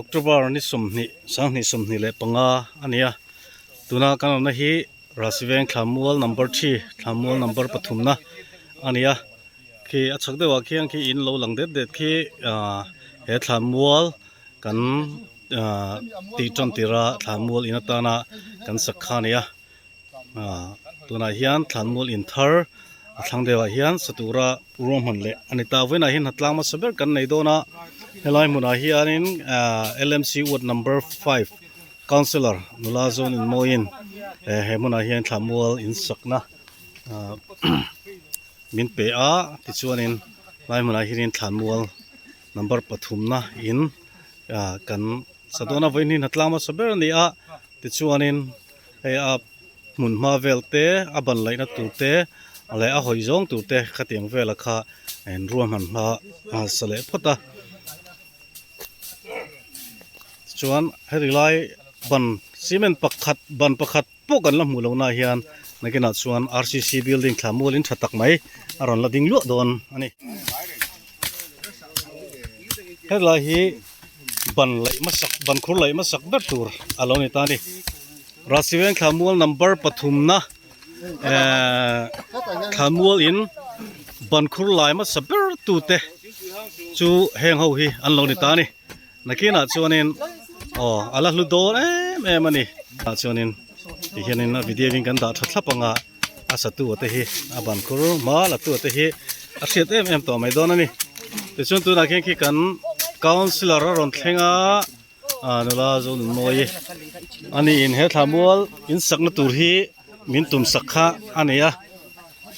October ni 20 2025 a ni a, tuna kan awmna hi Rasiveng Thlamual number 3 Thlamual number pathumna a ni a, khi a chhak deuhah khian khi in lo lang det det khi ah he Thlamual kan ah tih tan tirha Thlamual in atana kan sak kha a ni a. Aaa tunah hian thlanmual in thar a thlang deuhah hian sa tura ruahman leh a ni ta vawiinah hian hnatlang hmasa ber kan nei dawn a helai hmunah hianin aaa L M C ward number five councillor nula zawn in mawiin he hmunah hian thlanmual in sakna aaa min pe a tichuanin helai hmunah hianin thlanmual number pathumna in aaa kan sa dawn a vawiin hi hnatlang hmasa ber a ni a. Tichuanin hei a hmun hma vel te a ban laihna tur te leh a hawi zawng tur te khatiang vela kha a in ruahman hma a sa leh phawt a tichuan heti lai ban cement pakhat ban pakhat pawh kan la hmuh loh na hian nakinah chuan R C C building thla mualin tha tak mai a rawn la ding luah dawn a ni. Helai hi ban laih hmasak ban khur laih hmasak ber tur a lo ni ta a ni. Rasiveng Thlamual number pathumna ehh Thlamual in ban khur lai hmasa ber tute chu heng ho hi an lo ni ta a ni. Nakinah chuanin aw a la hlu dawn em em a ni. Tah chuanin tihianin a video in kan dah tha thlap ang a. A satu te hi a ban khur hma la tu te hi a hriat em em tawh mai dawn a ni tichuan tunah khian khi kan councillor a rawn thleng a ah nula Zonunmawii a niin he thla mual in sakna tur hi min tum sak kha a ni a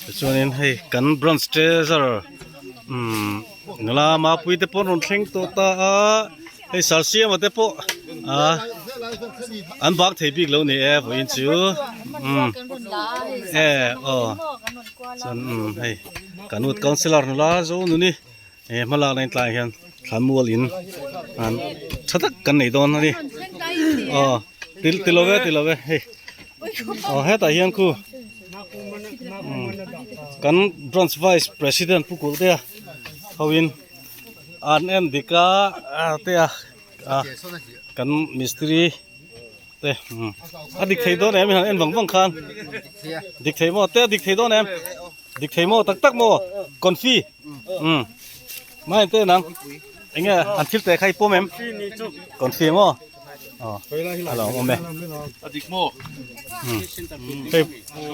tichuanin hei kan branch treasurer umm nula mapui te pawh an rawn thleng tawh ta a hei Sarsiama te pawh ah an bak thei bik lo ni e vawiin chu umm e aw chuan umm hei kan ut councillor nula zo nuni he hmalak na in tlaiah hian thlanmual in an tha tak kan nei dawn a ni aw ti ti lo ve ti lo ve hei aw hetah hian khu umm kan branch vice president pu kulh te a ho in an en dik a te a kan mistiri te a dik thei dawn em i han en vang vang khan dik thei maw te a dik thei dawn em dik thei maw tak tak maw confi um mai te nang enge an thil te kha i pawm em confi maw aw a lo awm e hei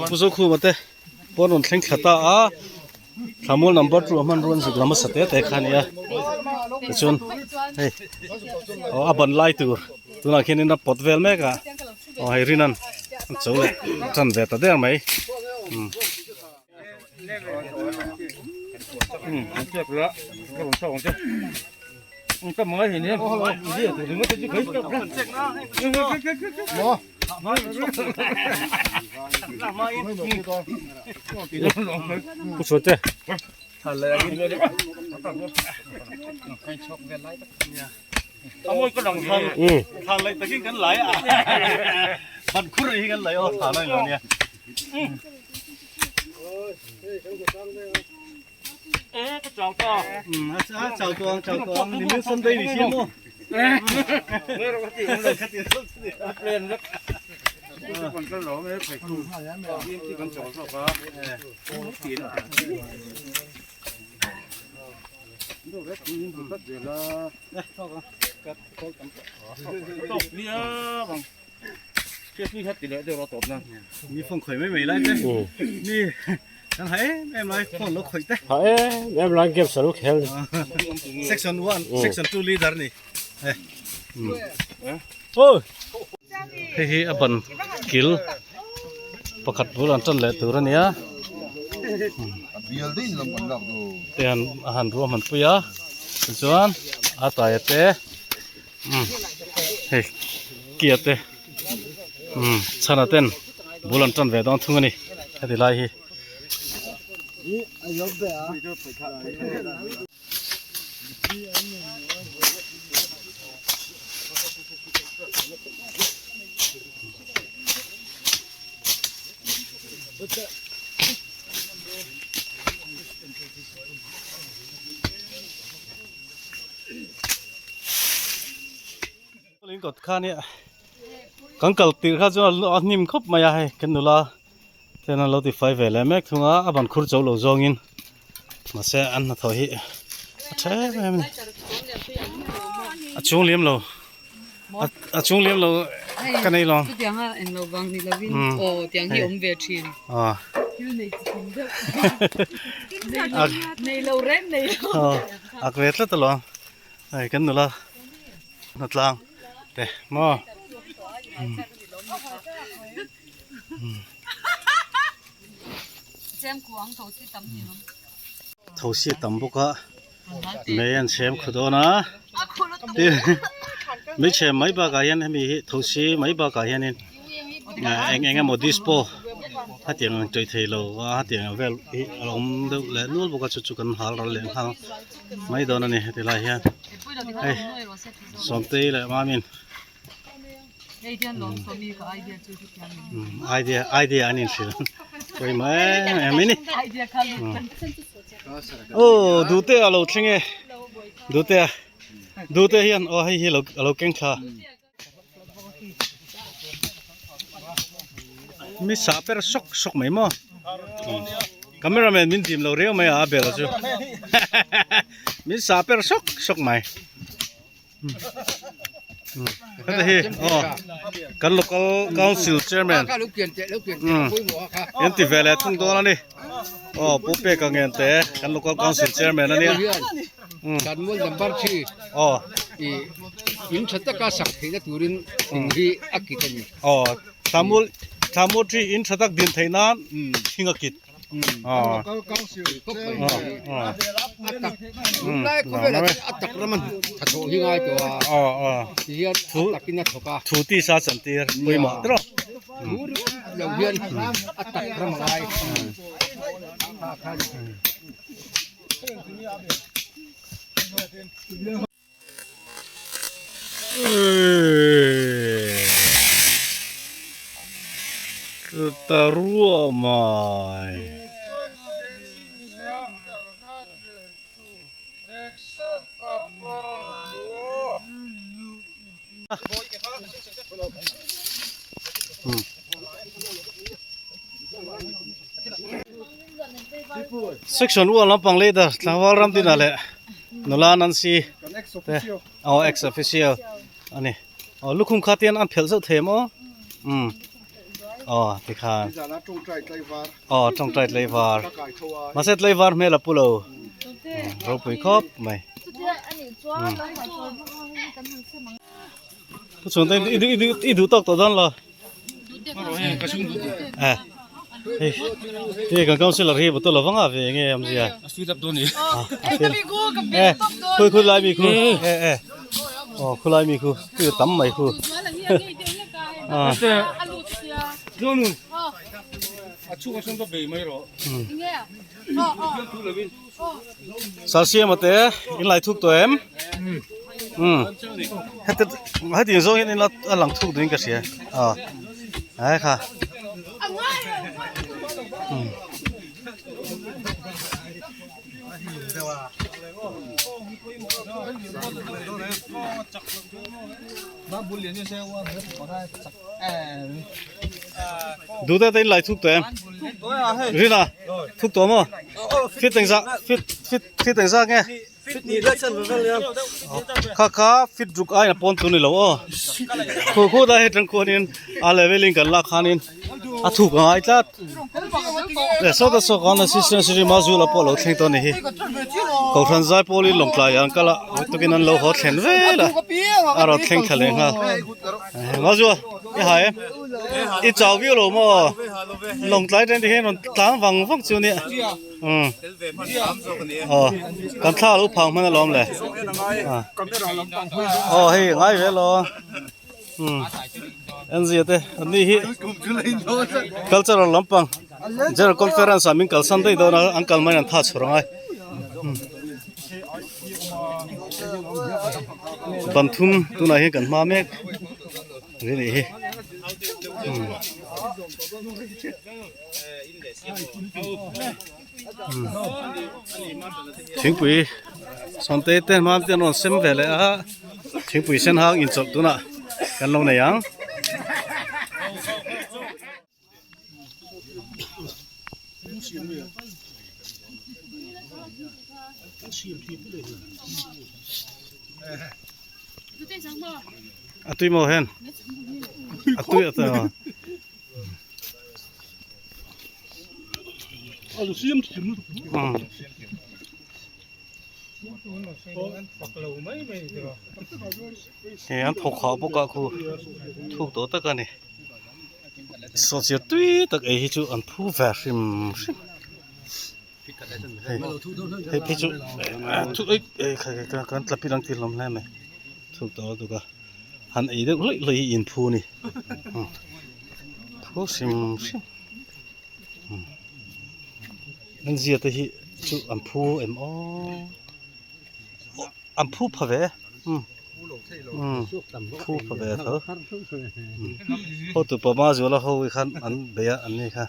pu Zokhuma te pawn rawn thleng thla ta a. Thlamual number two a hmanrua an zuk lam hmasa te te kha a ni a tichuan hei aw a ban lai tur tunah khianin a pawt vel mek a aw hei rin an an cho leh tan ve ta der mai umm. Mi phone khawih mai mai lai te mi kan ha em em lai phone lo khawih te ha em em lai game saru khel section 1 section 2 leader ni oi hei hi a ban kil pakhat bul an tan leh tur a nia te han a han ruahman pui a tichuan a taia te hei kia te chhana ten bul an tan ve dawn thung a ni heti lai hi. kawt kha nia kan kal tirh kha chuan a hnim khawp mai a hei kan nula ten an lo ti fai ve leh mek thung a a ban khur cho lo zawngin mahse an hnathawh hi a tha em em a ni a chung liam lo a chung liam lo ka nei lo chutianga englo vang ni lovin aw tiang hi awm ve thin thil nei chi thim deuh nei lo reng nei lo ak ve tlat alawm hei kan nula hnatlang te maw Thosi tam bawk a mei an chhem khu dawn a tin mei chhem mai bakah hian hemi hi thosi mai bakah hianin eng eng emaw dispo hetiang ang tawih thei lo a hetiang ang vel hi a awm deuh leh nual bawk a chu chu kan hal ral leh nghal mai dawn a ni heti lai hian hei Sawmtei leh Mamin. Idea idea an inhrilh pawimawh em em mai ni aw duhte a lo thleng e duhte a duhte hian aw hei hi a lo keng thla mi sah per sawk sawk mai maw camera man min dim lo riau mai a a bel chu min sah per sawk sawk mai. Heta hi aw kan local council chairman in ti ve leh thung dawn a ni aw pu peka ngen te kan local council chairman a nia aw in tha taka sak theihna turin thing hi a kit a ni aw thamul thamul thi in tha tak din theih nan thing a kit Thu tisa chan tir pawimawh tawh Ta ruah mai. Section 1 lampang leader tlangval ram dinah leh nula Nancy te aw ex officio a ni aw lukhum kha te hian an phelh zauh thei em aw umm aw tikhan aw tawngtai tlaivar mahse tlaivar hmel a pu lo ropui khawp mai pu chhuante i duh tawk tawh dawn lo. Hei kan councillor hi bottle avang a ve enge awmzia a fill up dawn ni e khui khu lai mi khu e e aw khu lai mi khu tui tam mai khu a a chhung a sawn va bei mai rawh Salsiama te in lai thuk tawh em umm heti hetiang zawng hian in a lang thuk duhin ka hria aw ai kha umm. Duhte te in lai thuk tawh em? Rina thuk tawh maw? Fit engzah fit fit fit engzah nge? Kha kha fit ruk aiin a pawn tur ni lo aw. Khu khu dai hetang khuanin a level in kan lak khanin a thuk a ngai tlat. Le sawta saw khan assistant Shri Mazula pawh a lo thleng tawh a ni hi. Kohhran zai pawlin lawngtlai ah an kal a, tukin an lo haw thlen vel a, a rawn thleng thla leh nghal. Mazua, i ha em? I chau viau lo maw? Lawngtlai ṭan ti hian rawn tlang vang vang chu nia. Umm. Aw, kan thla lo phang hman alawm le. Aw hei ngai ve lo. Umm enzia te an ni hi cultural lampang general conference ah min kalsan daih dawn a an kal mai an tha chhur angai ban thum tunah hian kan hma mek ri nih hi umm. Thingpui sawmte te hma te an rawn sem ve leh a thingpui sen hang inchawlh tunah. kan lo nei ang. A tui maw hen? A tui a tui. Hei an thawk hah bawk a khu thuk tawh tak a ni sawhchiar tui tak ei hi chu an phu ve hrim hrim hei hei phei chu kan tla pil ang tih hlawm hle mai thuk tawh lutuk a han ei deuh hlawih hlawih hi in phu a ni phu hrim hrim. An zia te hi chu an phu em aw an phu pha ve umm phu pha ve tho hotu pama zuala ho hi khan an bei a an ni kha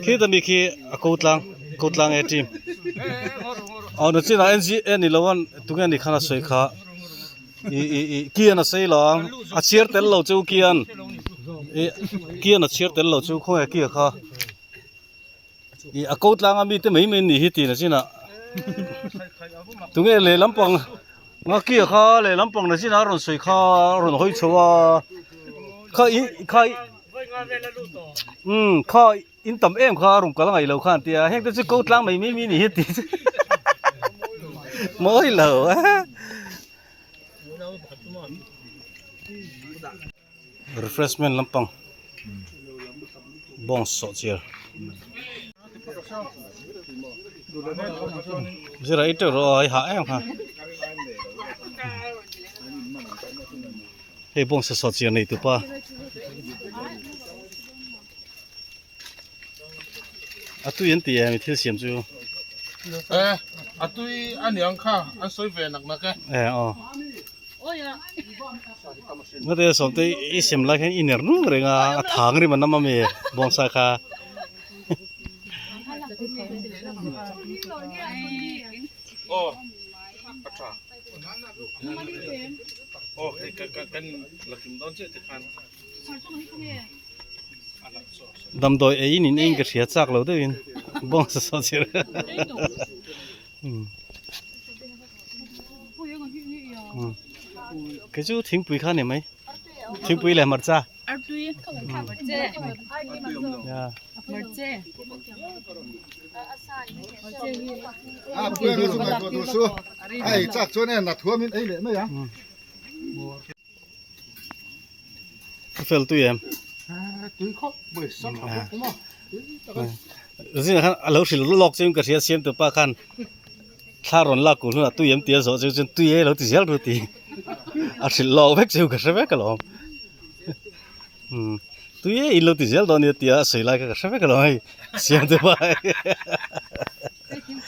khita mi khi a ko tlang ko tlang e team aw na chinah N G a ni lo a tunge ni khan a sawi kha. I i i kian a sei lo ang a chhiar tel lo chu kian i kian a chhiar tel lo chu khawnge kia kha i a ko tlanga mite mai mai ni hi tih na chinah tunge lehlam pang nga kia kha lehlam pang na chinah a rawn sawi kha a rawn hawi chho a kha i kha i umm kha in tam em kha a rawn kal ngaih lo khan tia heng te chu ko tlang mai mai mi ni hi tih chu mawi lo a refreshment lampang bawng sawh chiar zira ei teuh rawh a i hah em kha hei bawng sawh chiar nei tupa. A tui an ti em i thil siam chu. E a tui a niang kha an sawi ve nak nak e. E aw. Ngate sawmte i siam lai khan i ner nung reng a a thang rim a nam ami bawngsa kha. Aw a tha. Aw hei ka kan la kim dawn chiah tikhan. Damdawi ei in in eng ka hria chak lo deuhin bawng sa saw chir kei chu thingpui kha ni mai thingpui leh hmarcha Ka fel tui em? Tui khawp mai sak tha bawk maw. Zingah khan a lo hrilh lawk chu ka hria siam tupa khan thla rawn lak kul hunah tui em tia zawh chu chuan tui e lo ti zel ru ti a hrilh lawk vek chu ka hre vek alawm. Tui e in lo ti zel dawn nia tia a sawi lai kha ka hre vek alawm hei siam tupa.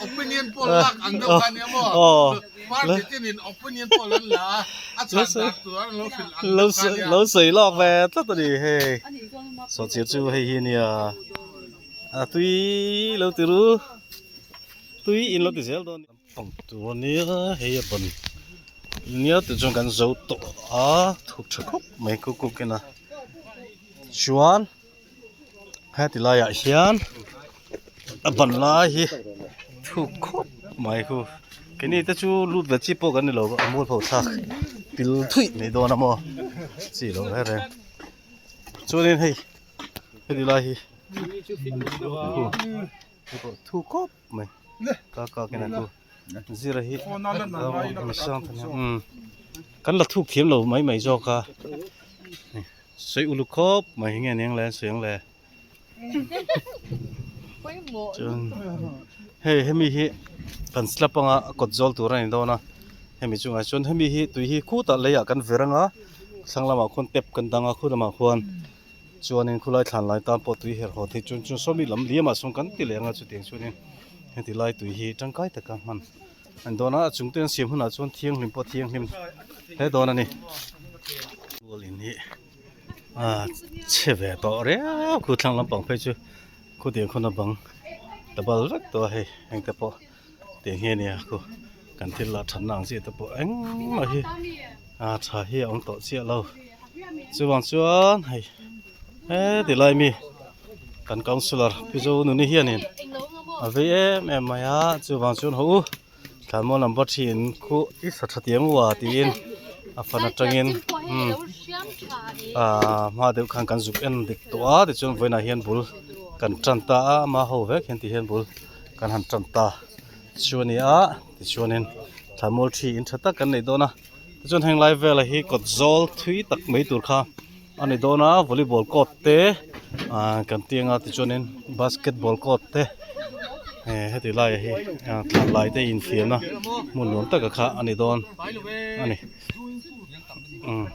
Opinion poll lak ang deuh kha nia maw? Party tinin opinion poll an la a, a chhan dak tur an lo hrilh ang deuh kha nia. Lo sawi lawk ve tlat a ni hei. Sawhchiar chu hei hi nia a tui lo ti ru tui in lo ti zel dawn a ni. Pang tur a nia hei a ban nia tih chuan kan zo tawh a thuk tha khawp mai kuk in a chuan. Heti laiah hian a ban lai hi thuk khawp mai khu keini te chu lut ve chi pawh kan ni lo a mual pho thlak pil thuih mai dawn a maw chi lo reng reng chuanin hei heti lai hi thuk khawp mai ka ka kena khu zira hi kan la thuk thiam lo mai mai zawk a. Sawi uluk khawp mai hi nge aniang le an sawi ang le chuan hei hemi hi kan slab anga a kawt zawl tur a ni dawn a hemi chungah chuan hemi hi tui hi khutah leiah kan vir anga thlang lamah khuan tap kan dang a khu lamah khuan chuanin khulai thlan lai tan pawh tui herh haw theih chuan chuan sawmi lam liamah sawn kan ti leh anga chutiang chuanin heti lai tui hi tangkai taka hman a ni dawn a a chung te an siam hunah chuan thianghlim pawh thianghlim hle dawn a ni. Mual in hi a chhe ve tawh riau khu thlang lampang phei chu khutiang khawn a bang ta bal vek tawh a hei heng te pawh tiang hi a nia khu kan thil lah thatna ang chi te pawh engmah hi. A tha hi a awm tawh chiah lo. Chuvang chuan hei heti lai mi kan councillor Pi Zonuni hianin a vei em em mai a, chuvang chuan haw u thlanmual number thin khu i sa tha tiang ua tiin a fan atangin umm ahh hma deuh khan kan zuk en dik tawh a tichuan vawiinah hian bul kan tan ta a ama ho vek hian ti hian bul kan han tan ta chu a ni a tichuanin thlanmual thi in tha tak kan nei dawn a. Tichuan heng lai velah hi kawt zawl thui tak mai tur kha a ni dawn a volleyball court te ah kan tih anga tichuanin basketball court te eh heti laiah hi ah thlan lai te infiamna hmun nuam taka kha a ni dawn a ni umm.